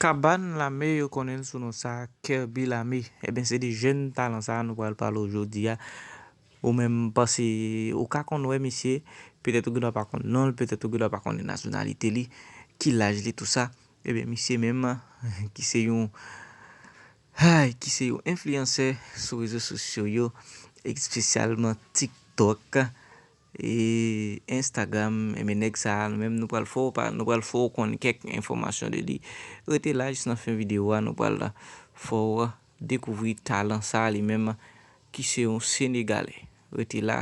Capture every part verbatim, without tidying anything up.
Kaban Lame, yo konnen l sou non sa, Kerby Lame. Ebyen, se de jèn talan sa a nou pral pale w jodi a. Ou menm panse, ou ka konn wè misye, petèt ou gendwa pa konn non l, petèt ou gendwa pa konnen nasyonalite li, ki laj li, tou sa. Ebyen, misye menm, ki se yon, ay, ki se yon enfliyansè sou rezo sosyo yo, espesyalman TikTok, e Instagram, ebyen, nèg sa a, nou menm, nou pral fè w pa, nou pral fè w konn kèk enfòmasyon de li. Rete la jis nan fen videyo a, nou pral fè w dekouvri talan sa a li menm, ki se yon Senegalè. Rete la.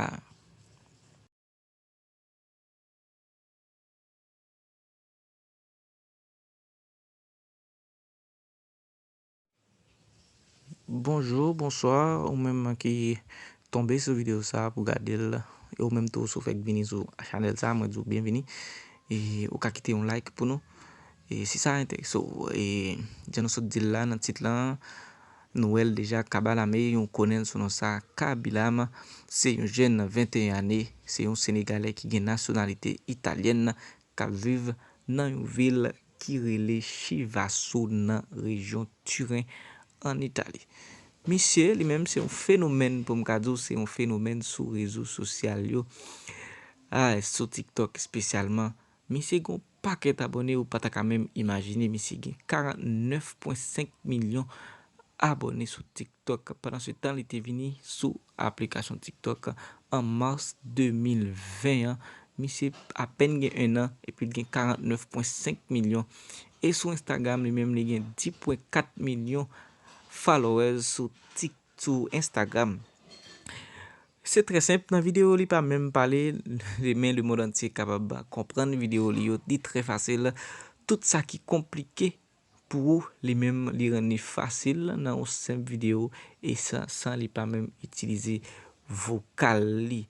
Bonjou, bonswa, ou menm ki tonbe sou videyo sa a pou gade l, e ou menm tou, si w fèk vini sou chanèl sa a, mwen di w byenvini. E ou ka kite yon like pou nou. E si sa enterese w, e jan nou sot di l la nan tit lan, nou wè l deja, Kaban Lame, yon konnen l sou non sa, Kabi Lame, se yon jèn venteyen ane, se yon Senegalè ki gen nasyonalite italyèn, k ap viv nan yon vil ki rele Chivasso nan rejyon Tiren, ann Itali. Misye, li menm, se yon fenomèn, pou m ka di w, se yon fenomèn sou rezo sosyal yo, a, sou TikTok espesyalman. Misye gen yon pakèt abòne ou pa ta ka menm imajine. Misye gen karannèf pwen senk milyon abòne sou TikTok. Pandan se tan, li te vini sou aplikasyon TikTok an mas de mil ven an. Misye apèn gen en an, epi l gen karannèf pwen senk milyon. E sou Instagram, li menm, li gen dis pwen kat milyon followers sou Tik-, sou Instagram. Se trè senp, nan videyo li pa menm pale, men lemonn antye kapab konprann videyo li yo, li trè fasil. Tout sa ki konplike pou ou, li menm, li rann li fasil nan yon senp videyo, e san, san li pa menm itilize vokal li.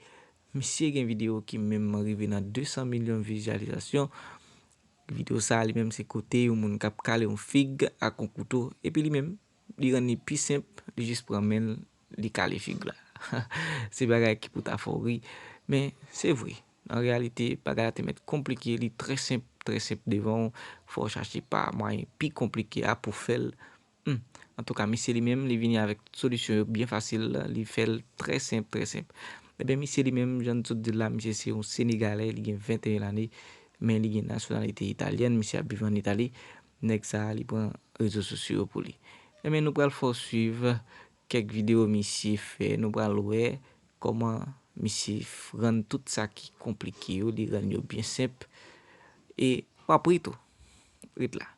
Misye gen videyo ki menm rive nan de san milyon vizyalizasyon. Videyo sa a, li menm, se kote yon moun k ap kale yon fig ak yon kouto, epi li menm, li rann li pi senp, li jis pran men l, li kale fig la. Se bagay ki pou ta fè w ri, men se vre. An reyalite, bagay la te mèt konplike, li trè senp, trè senp devan w, fò w chache pa mwayen pi konplike a pou fè l. Hmm. Antouka, misye li menm, li vini avèk solisyon yo byen fasil, li fè l trè senp, trè senp. Ebyen, misye li menm, jan n sot di l la, misye se yon Senegalè, li gen venteyen lane, men li gen nasyonalite italyèn, misye ap viv ann Itali. Nèg sa a, li pran rezo sosyo yo pou li. Ebyen, nou pral fè w swiv kèk videyo misye fè, nou pral wè kòman misye f-, rann tout sa ki konplike yo, li rann yo byen senp. E w ap ri tou. Ret la.